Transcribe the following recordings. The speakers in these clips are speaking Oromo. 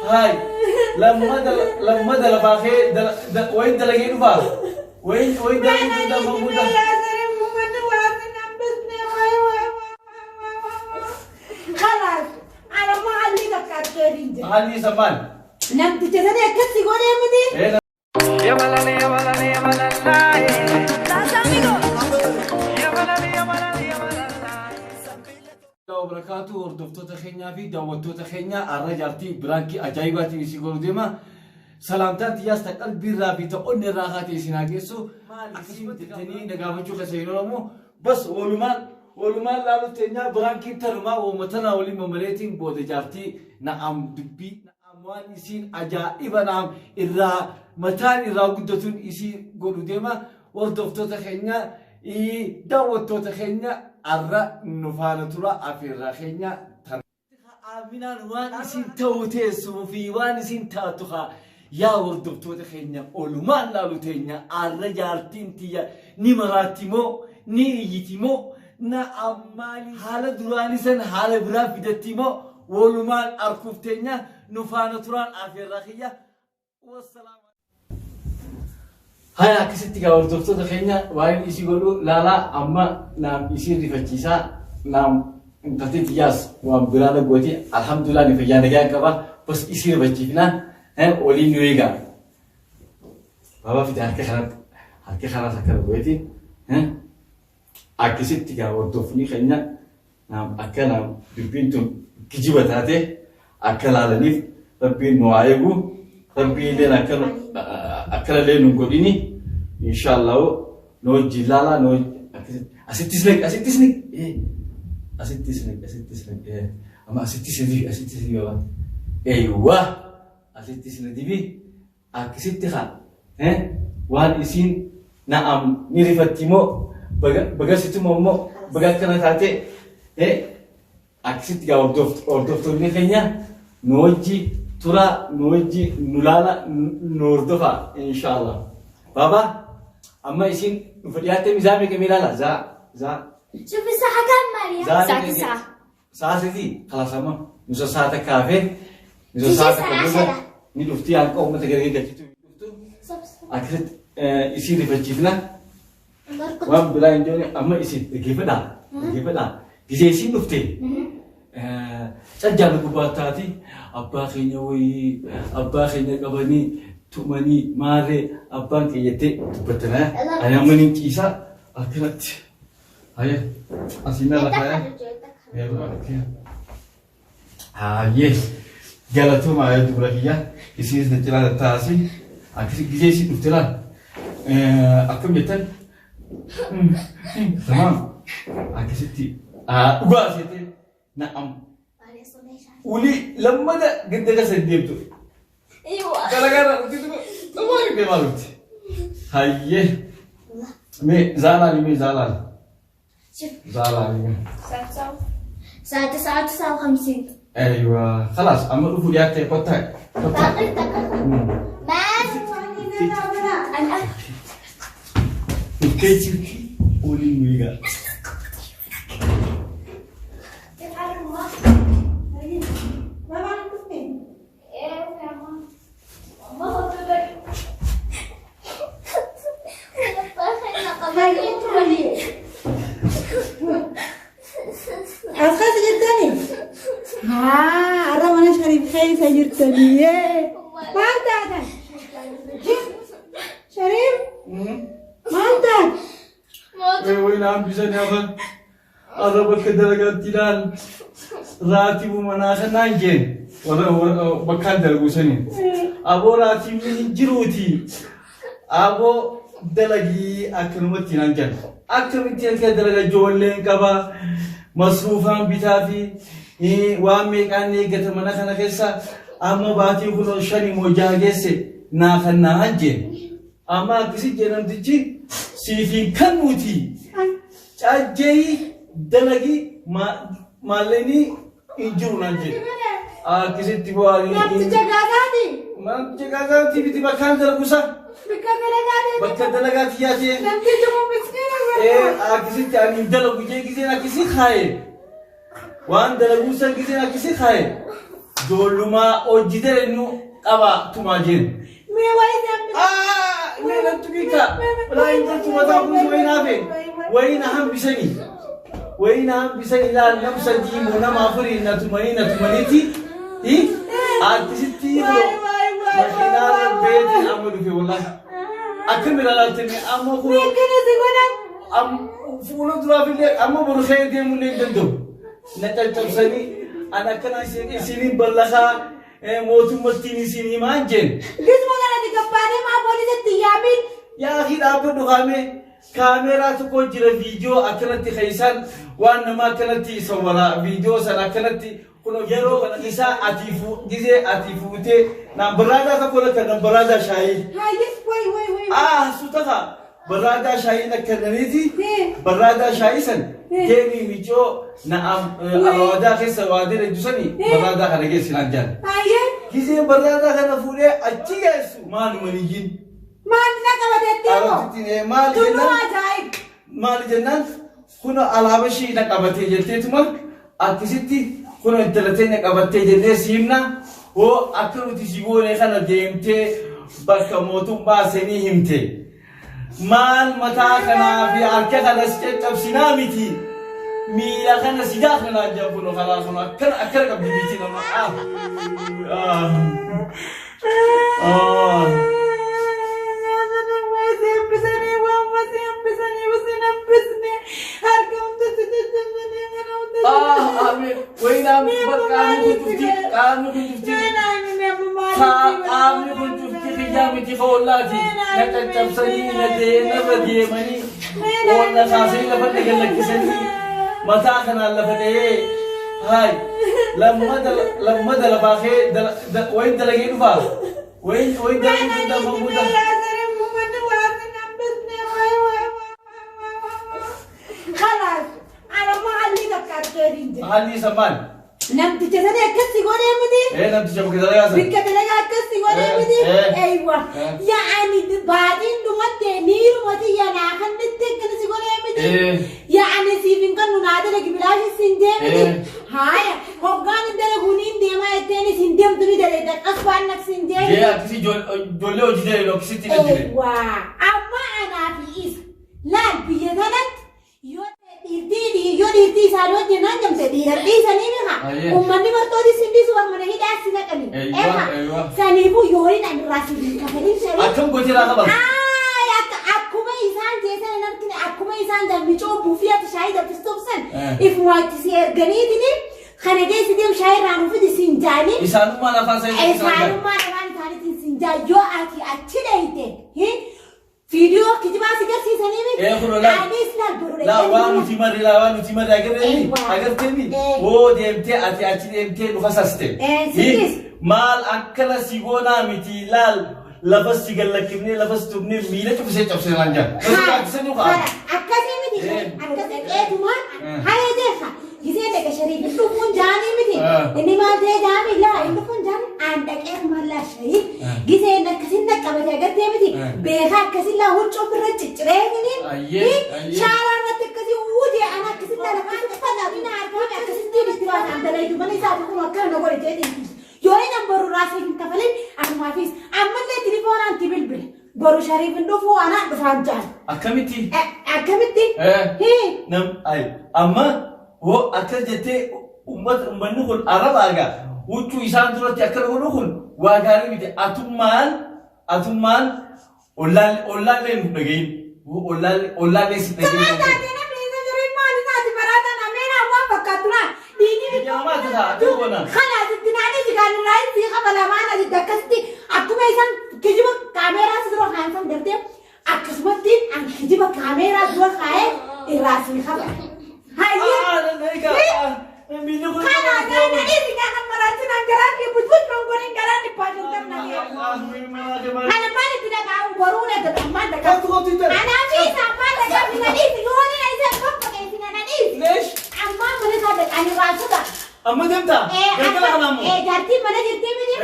Haay lammada lammada lafaa kee wayin dalagee dhufaa wayin wayin dalagee dhufaa mammuuta. خلاص انا ما عليتك عالكريم Haalli isa maal? Namticha sana akkasi godhee miti. Ee Wabarakaatu hordoftoota keenyaa fi daawwattoota keenya har'a jaartii biraankii ajaa'ibaatiin isin godhu deema. Salaamtaan tiyyaas ta qalbii irraa fi ta onni irraa kaate isin haa geessu. Akkasuma jettanii na gaafachuu keessa hin oolamu. Bas walumaan walumaan laalu teenyaa biraankiin tanumaa uuma tanaa waliin mamaleetiin booda jaartii na'am dubbii na'am waan isiin ajaa'iba na'am irraa mataan irraa guddatuun isii godhu deema. Hordoftoota keenya daawwattoota keenya har'a nu faana tura afeerraa keenya tan. Aaminaan waan isin ta'u teessuu fi waan isin taatu haa yaa hordoftoota keenya olumaan laalu teenya har'a jaartiin tiyya ni maraatti moo ni iyyiti moo na ammaali haala duraanii san haala biraa fidatti moo walumaan arkuuf teenya nu faana turaan afeerraa kiyya. Wassalaam. Haya akkasitti gaa hordoftoota keenya waan isii godhu laalaa amma naam isii rifachiisaa naam intalti tiyyaas waan biraa na gooti alhamdulillah ni fayyaa nagaa qaba bas isii rifachiifnaan waliin nu eegaa. Baabaa fide harka kanatti harka kanaas akkana gooti akkasitti gaa hordofni keenya naam akka naam dubbiin tun kijiba taate akka laalaniif rabbiin nu haa eegu rabbiin illeen akka akkanallee nu godhini inshaallahu nu wajjin laalaa nu asittis naqi asittis naqi asittis naqi asittis naqi amma asittis dibi asittis dibi baba eeywa asittis na dibi akkasitti haa waan isiin na'am ni rifatti moo baga situma immoo baga akkana taate akkasitti gaa hordoftoonni keenya nu wajji turaa nu wajji nu laala nu hordofaa inshaallah. Baaba amma isiin dhufa dhiyaattee mizaa meeqa mee laala zaa zaa. شوف الساعة كم مريم؟ Zaa الساعة meeqa 9. Sa'a sadii kalaas amma nusa sa'a takka hafee nusa sa'a takka booda ni dhufti hanqa uummata gargar galchitu dhuftu akkasitti isii rifachiifna waan biraa hin joone amma isin dhaggeeffadhaa dhaggeeffadhaa gizee isiin dhufte cajjaan gubbaa taati abbaa keenya wayii abbaa keenya qabanii tumanii maarree abbaan keenya jettee dubbattana ani amma nin ciisaa akkanatti Haye, asii narra kaa'ee. Haye, galatoomaa yaa dubra kiyya. Isinis na cinaa taasi. Akkasi gizee isin dhufte laal. Akkam jettan? Tamaam. Akkasitti dhugaa seetee na'am. Uli lammada ganda keessa hin deemtu. ايوه. Dalagaa irraa dhufti tuqu tuqu deemaa dhufti. Hayyee. Mee zaalaali mee zaalaali. شوف Zaalaali mee. الساعة 9 59. Aywa خلاص amma dhufu dhiyaatte kottaa kottaa. دقيقة دقيقة. ما انا Dhuftee jirti oliin nu eegaa. كيف حالك ماما؟ Babaan dhufte. ايه يا ماما. ماما تبكي. As keessa jirtanii? Haa, har'a mana Shariif keessa jirtanii. Maal taatan? Shariif, maal taate? Wayi naan bisanii hafan. Arra bakka dalagaatti ilaal. Raatibu manaa kanaan jeen. Warra bakkaan dalagu saniin. Aboo raatibni hin jiruuti. Aboo dalagii akkanumatti naan jedhan. Akkamitti akka dalaga ijoolleen qaba. Masruufaan bitaa fi waan meeqaan eeggata mana kana keessa amma baatii kunoo shani moo jaha geesse naa kan naa jeen. Amma akkasi jee namtichi siif hin kennuuti. Cajjeeyi dalagi maallaqni hin jiru naan jedhe. Akkasitti bu'aa. Namticha gaasaati. Namticha gaasaati miti bakkaan dalagusa. Bakka dalagaati. Bakka dalagaati yaatee. Namtichi kun miskiina Ee akkasitti ani hin dalagu jee giseen akkasii kaaye. Waan dalaguu san giseen akkasii kaaye. Ijoollumaa hojii dalagnu qaba tumaa jeen. Mee wayii namni. Mee nattu beeka. Walaa hin tolchu mataa kun wayii naafe. Wayii na hambisanii. Wayii na hambisanii laal nam sadii moo nama afurii na tumanii na tumaniiti. Akkasitti makiinaa rabbeetiin amma dhufe wallaahi. Akkami ilaaltanii amma kun Mee akkana si godhan. Fuula duraaf illee amma boru ka'ee deemuu illee hin danda'u. Na caccabsanii an akkana isiniin ballakaa mootummattiin isin himaan jeen. Gisuma kanatti gabbaatee maa poolisatti yaamin. Yaa akii dhaabbadhu kaamee kaameeraa tokko jira viidiyoo akkanatti keessaan waan nama akkanatti isa waraa viidiyoo sana akkanatti kun yeroo isaa ati gizee ati fuutee naan barraadaa tokko lakka nan barraadaa shaayii. Hayyis way way way. Ah sutaka barraadaa shaayii na kennaniiti barraadaa shaayii san deemii micoo na alawaadaa keessa waa dereju sani barraadaa kana geessi naan jaan. Hayyee. Gizeen barraadaa kana fuudhee achi geessu maaluma niyyiin. Maal na qabateettee moo? Arabtittiin maali Tulluu jennaan ajaa'ib. maali jennaan kun alaaba ishii na qabatee jetteetuma akkasitti kun intala teenya qabattee jennee siimna hoo akka nuti si goone kana deemtee bakka mootummaa seenii himte. Maal mataa kanaa fi harka kana si caccabsinaa miti. Miila kana si daaknanaa jaan kun karaa kun akkana akkana qabdi miti nama. Ah. Ah. Ah. Ah, ame, wayinaa qaamni kun cufti, qaamni kun cufti. Qaamni kun cufti xiyyaa miti hoollaati. Na caccabsanii, na narra deemanii, oolla kaasanii lafa gad lakkisanii, mataa kanaan lafa dha'ee, haay, lammada lafaa kee wayin dalagee dhufaa? Wayin wayin dalagee dhufaa mamuuta. خلاص انا ما عليتك عرفتين. Haalli isa maal? Namticha sana akkasi godhee miti. Ee, namticha bakka dalagaa sana. Bikka dalagaa akkasi godhee miti. Eywa. Yaani baatiin dhumatte niirumati yanaa kannitti akkasi godhee miti. Yaani siif hin kennu naa dalagi bilaashi siin deemiti. Haaya hoggaan hin dalagu niin deemaa jetteen isin deemtu ni dalagda qasbaan naqsi hin deemiti. Jee akkasii ijoollee hojii dalagdu akkasitti na jire. Eywa. Amma anaa fi isa laal biyya kanatti yoo dhiirtii yoo dhiirtii isaan wajjin naan jamte dhiira dhiisanii mika uummanni bartooti sin dhiisu bar mana hidhaa si naqani. Eeywa, eeywa. Saniifuu yoo hin ani irraa si hin kafalin shariif. Akkam gootee laa qaban? Aay, akkuma isaan jeesan hin argine akkuma isaan jammicoo buufii ati shaayii danfistuuf san ifuma itti si erganiitini kana geessi deem shaayii irraa nuuf fidi siin jaanii. Isaanummaan afaan isaanii. Isaanummaan afaan isaaniitiin siin jaa yoo ati achi dhayite viidiyoo kijibaa si garsiisanii miti. Ee, kun laa. Anis laal boru Laa waan nuti marre laa waan nuti marre agarteemi Eeywa. agarteemi Ee. hoo deemtee ati achi deemtee dhufa saste. Ee, sitis. Maal akkana si goonaa miti laal lafas si gallakkifnee lafas tubnee miila cufisee cabsee naan jaan. Sodaachisanii kaa. Akkasii miti Ee. akkasii qeetumaan Ee. haya jecha gisee dhaqa shariif dhufuun jaanii miti inni maal ta'e jaami laa inni dhufuun jaanii aan dhaqeetumaan laa shariif gisee akkasiin dhaqqabate agartee miti beekaa akkasiin laa huccuu ofirra ciccireefini Ayyee, ayyee. shaaraa irratti akkasii uujee ana akkasiin laa akkasiin fadhaa fi na argame akkasitti itti baasaan dalaytu mana isaa tokkuma akkana na godhe jeetiin yoo inni boru raasii hin kafalin anumaafis ammallee tilifoonaan ti bilbile boru shariif hin dhufuu anaan dhufaan jaan. Akkamitti? Akkamitti? Ee. Nam ay amma hoo akkas jettee uummata uummanni kun araba argaa huccuu isaan duratti akkana godhu kun waa gaarii miti atummaan atummaan ollaan ollaallee nu dhagayin ollaallee si dhagayin. Taatee namni isa jiru maali taati baraatan ameen waan fakkaatu naa dhiigni Biyya namaa tasaa akka goona. Kanaas itti naanii jigaan irraa itti qaba lamaan asitti akkasitti akkuma isaan kijiba kaameeraa si dura kaayan san gartee akkasumatti an kijiba kaameeraa dura kaayee irraa si qaba. Hayyee. Ah, nan egaa miilli kun. Kanaas naanii jigaan ammaraatiin an garaan bujbuj mangoniin garaan dhibbaa shantam nagee. Kana maal itti dhaga'amu boruu na gata ammaan dhaga'amu. Kottu kottu intala. Anaa fi isa ammaan dhaga'amu na dhiisi yoo ni isa qoqqoqeessi na dhiisi. Leesh. Ammaan mana isaa dhaqanii raasuudha. Amma deemtaa? Galgala kana ammoo. Jaartiin mana jirtii miti.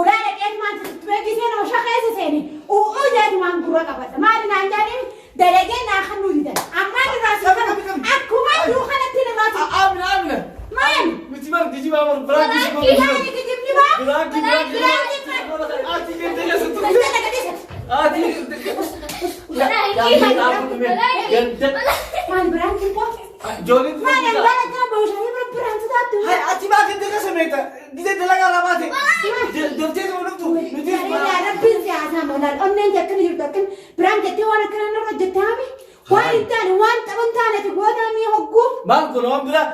Ulaa dhaqeetumaan beeksisee nama shaqeessa seeni. U'uu jeetumaan gurra qabadha. Maali naan jaaniin dalagee naa kan nuyi didan. Ammaan irraa si kana akkuma jiru kanatti irraa si. Amina amina. Maali? Miti maal geejjibaa bar biraa geejjibaa. Ilaali kijibni Ganda. Maal biraan kibboo? Ijoolleen Maal hangaan akkana booshanii bira biraan taatu? Hai ati baa ganda keessa meeta. Gizee dalagaa irraa baate. Daftee tuma dhuftu. Nuti Yaa rabbiin siyaasaa malaan onneen akkana jirtu akkan biraan jettee waan akkana nurra hojjettaami. Waan hin taane waan tapha hin taaneef gootaami hogguu. Maal kun waan biraa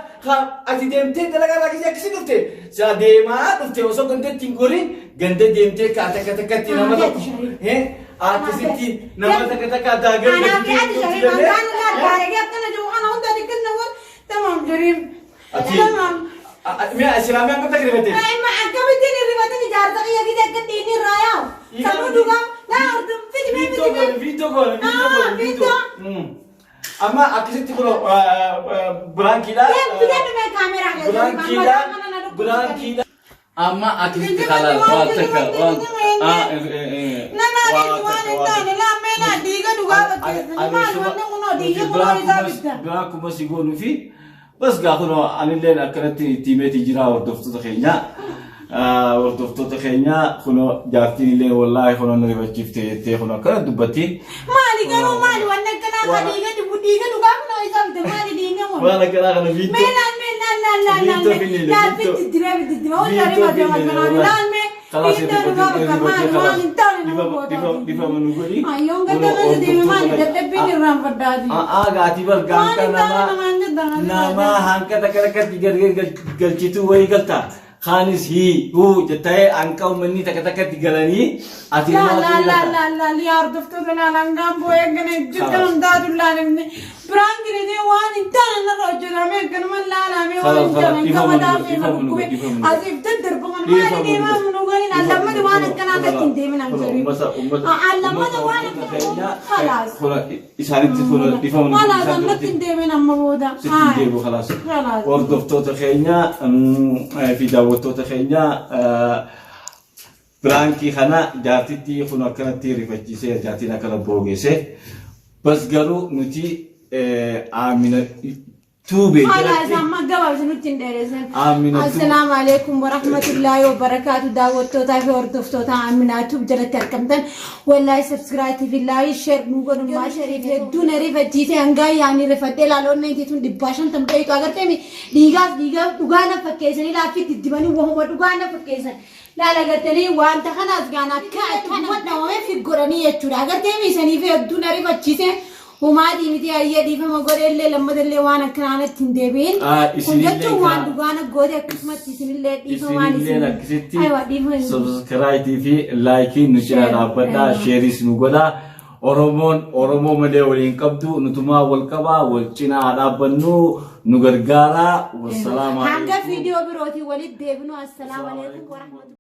ati deemtee dalagaa irraa gisee akkasii dhufte. Saa deemaa dhufte osoo gandatti hin gorin ganda deemtee kaa takka takkatti nama tokko. Akkasitti nama takka takka addaa ganda. Anaaf ati sharii mangaan laal baaragee akkana jiru kana hunda dhiqinna wal tamam jiriim. Tamam. Mi'a islaamii akkam takka rifatte? Amma akkamittiin hirribatin ijaarsa kiyya gidee akka dhiinni irraa yaa'u. Sanuu dhugaa laa ordum fidi mee Viitoo fidi mee. goone viitoo goone viitoo goone viitoo. Amma akkasitti kun biraankiidha. Deem fidadhu mee kaameraa keessa. Biraankiidha. Biraankiidha. Amma akkasitti kalaal waan takka waan. Nama waan hin taane laammee naa dhiiga dhugaa fakkeessa. Maal wanni kunoo dhiiga kunoo isaa bitta. Biraankuma si goonuu fi bas gaa kunoo anilleen akkanatti itti himeeti jira hordoftoota keenya. Hordoftoota keenya kunoo jaartiin illee wallaahi kunoo na rifachiifte jettee kunoo akkana dubbatti. Maali garuu maali wanni akkanaa kan dhiiga dhibu dhiiga dhugaa kunoo isaa bitta maali dhiiga kun. Waan akkanaa kana viitoo. Mee laal mee laal laal laal laal Viitoo mee finniile, laal viitoo. bitti diree bitti diree hunda Viitoo rifate finniile, waan wallahi. laal mee Kalaas viitoo dhugaa bakka maali waan hin taane nama goota. Dhifama nu godhi. Ayyoon ganda keessa deeme maali dadhabbiin irraan faddaati. Gaatii bar Waan gaanka hin taane namaa namaan jettan. namaa hanqa takka takkatti gargar galchituu wayii galta. Kaanis hii huu jettee hanqa uummanni takka takkatti galanii ati Laal namaa laal laal galta. laal laal yaa hordoftoota laal hangaan bu'ee akkana jirta hundaatu laal inni biraan giritee waan hin taane narra hojjetame akkanuma laalamee waan hin taane gama daafee na dhukkube asiif daddarbu kan maali deemaa nu galiin allammata waan akkanaa irratti hin deemin an jedhu. Allammata waan akkanaa khalaas. Isaanitti fuula dhifama nu Khalaas ammatti hin deemin amma booda. Sitti hin deebi'u khalaas. Khalaas. Hordoftoota keenya fi daawwattoota keenya biraankii kana jaartitti kun akkanatti rifachiisee jaartiin akkana boogeesse. Bas garuu nuti Amina Tuubee Khalaas jalatti amma gabaabsi nutti hin dheeressan. Amina Tuubee. Assalaamu alaikum warahmatullaahi wabarakaatu daawwattootaa fi hordoftoota Aminaa Tuub jalatti argamtan wallaahi sabskiraayitii fi laayii sheer nu godhummaa shariif hedduu na rifachiise hangaa yaani rifadhee laaloonni inti tun 150 dhayitu agarteemi dhiigaaf dhiigaaf dhugaa na fakkeessanii laaffii diddibanii wahuma dhugaa na fakkeessan laala agartanii wanta kanaas gaan akka akkuma dhawamee fi godhanii jechuudha agarteemi isanii fi hedduu na rifachiise humaatii miti ayyee dhiifama godheellee lammatallee waan akkanaanatti hin deebi'in. Kun Isinillee jechuun waan kaa- dhugaana goote akkasumatti isinillee dhiifamaan Isinillee isin. akkasitti Aywa dhiifama isin. subscribe fi like nu cinaa Share, dhaabbadhaa aywa. sheeris nu godhaa. Oromoon Oromoo malee waliin qabdu nutumaa wal qabaa wal cinaa dhaabbannu nu gargaaraa. Wassalaamu Hanga alaikum. viidiyoo birootiin walitti deebinu assalaamu alaikum warahmatullahi.